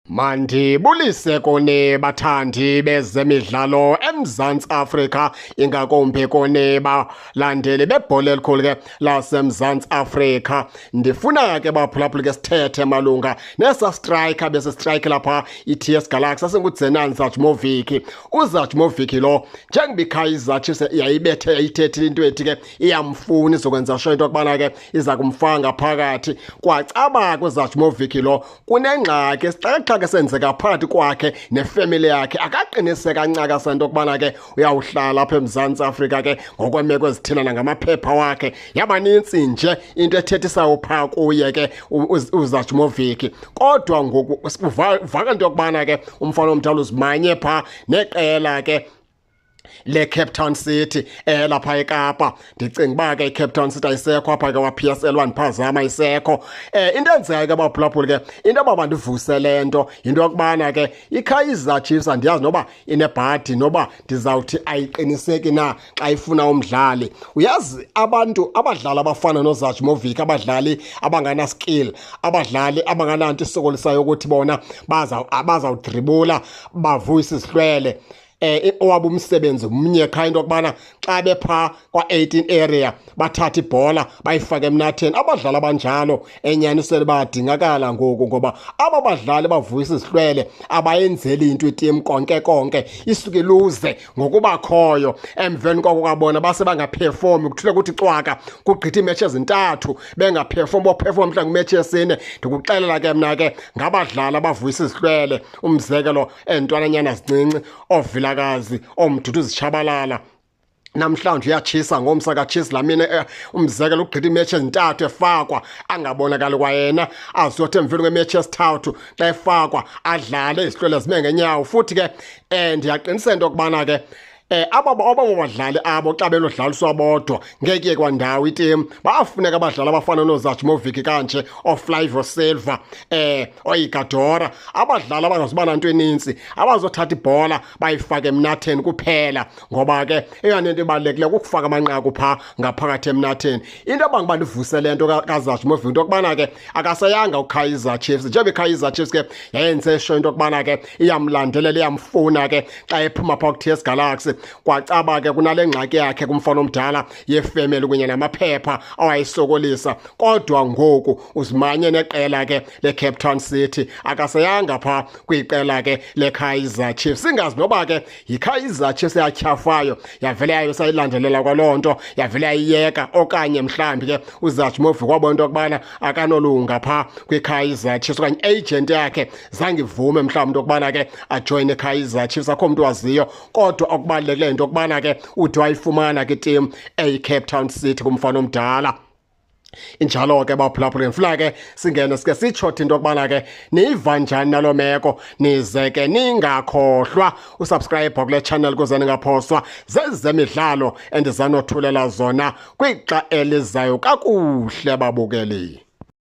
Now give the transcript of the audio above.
Mandibulise kuni bathandi bezemidlalo eMzantsi Afrika, ingakumbi kuni balandeli bebhola elikhulu ke laseMzantsi Afrika. Ndifuna ke baphulaphuli ke sithethe malunga nesa striker bese strike lapha iTS Galaxy asenguDzenan Zajmovic. UZajmovic lo njengoba iKaizer Chiefs yayibethe yayithethile into ethi ke iyamfuna, izokwenza sure into yokubana ke iza kumfaka ngaphakathi. Kwacaba kuZajmovic lo kunengxaki esixakaxaka esenzeka phakathi kwakhe nefemeli yakhe, akaqiniseka ncakasa into yokubana ke uyawuhlala apha eMzantsi Afrika ke ngokwemeko ezithile nangamaphepha wakhe. Yabanintsi nje into ethethisayo phaa kuye ke uZajmovic, kodwa ngoku uvakala into yokubana ke umfana omdala uzimanye phaa neqela ke le-Cape Town City lapha eKapa. Ndicinga uba ke i-Cape Town City ayisekho apha ke kwa-PSL, wandiphazama, ayisekho. Into enzekayo ke baphulaphuli ke, into yoba mandivuse le nto yinto yokubana ke iKaizer Chiefs andiyazi noba inebhadi noba ndizawuthi ayiqiniseki na xa ifuna umdlali. Uyazi abantu abadlali abafana noZajmovic, abadlali abangana-skill, abadlali abangananto isokolisayo ukuthi bona bazawudribula bavuyise izihlwele, owabo umsebenzi mnye qha, into yokubana xa bepha kwa-18 area bathathe ibhola bayifake emnatheni. Abadlali abanjalo enyanisweni bayadingakala ngoku, ngoba aba badlali bavuyisa izihlwele abayenzeli into iteam konke konke, isuke iluze ngokuba khoyo. Emveni koko kwabona base bangaperformi, kuthule kuthi cwaka, kugqitha iimetshi ezintathu bengaperformi, boperform mhlawumbi kwimetshi yesine. Ndikuxelela ke mna ke ngabadlali abavuyisa izihlwele, umzekelo eentwananyana zincinci, ooVilakazi, ooMduduzi Tshabalala, namhlanje uyatshisa, ngomsa katshisi laa mini. Umzekelo ugqitha iimetshi ezintathu efakwa angabonakali kwayena, azothi emveni kwemetshi yesithathu xa efakwa adlale, izihlwele zime ngenyawo. Futhi ke ndiyaqiniseka into yokubana ke aba badlali abo xa benodlaliswa bodwa ngeke iye kwandawo iteam. Bayafuneka abadlali abafana nooZajmovic kanje, ooFlavio Silva, ooIgadora, abadlali abangazuba nanto enintsi, abazothatha ibhola bayifake emnatheni kuphela, ngoba ke eyona nto ibalulekileyo kukufaka amanqaku phaa ngaphakathi emnatheni. Into abanguba ndivuse le nto kaZajmovic into yokubana ke akasayanga uKaizer Chiefs, njengoba iKaizer Chiefs ke yayenze sure into yokubana ke iyamlandelela, iyamfuna ke xa ephuma phaa ku-TS Galaxy. Kwacaba ke kunale ngxaki yakhe kumfana omdala yefemeli kunye namaphepha awayesokolisa, kodwa ngoku uzimanye neqela ke le-Cape Town City, akasayanga phaa kwiqela ke le-Kaizer Chiefs. Singazi noba ke yiKaizer Chiefs eyatyhafayo yavele yayo sayilandelela kwaloo nto yavele yayiyeka, okanye mhlawumbi ke uZajmovic wabona into yokubana akanolunga phaa kwiKaizer Chiefs, okanye agent yakhe zange ivume mhlawumbi into yokubana ke ajoyine iKaizer Chiefs. Akho mntu waziyo, kodwa okubalulekileyo into yokubana ke ude wayifumana ke iteam eyiCape Town City kumfana omdala. Injalo ke baphulaphula, ndifuna ke singene sike sitsho into yokubana ke niyiva njani naloo meko, nize ke ningakhohlwa usubscribe kule channel kuze ningaphoswa zezemidlalo endizanothulela zona kwixa elizayo. Kakuhle babukeli.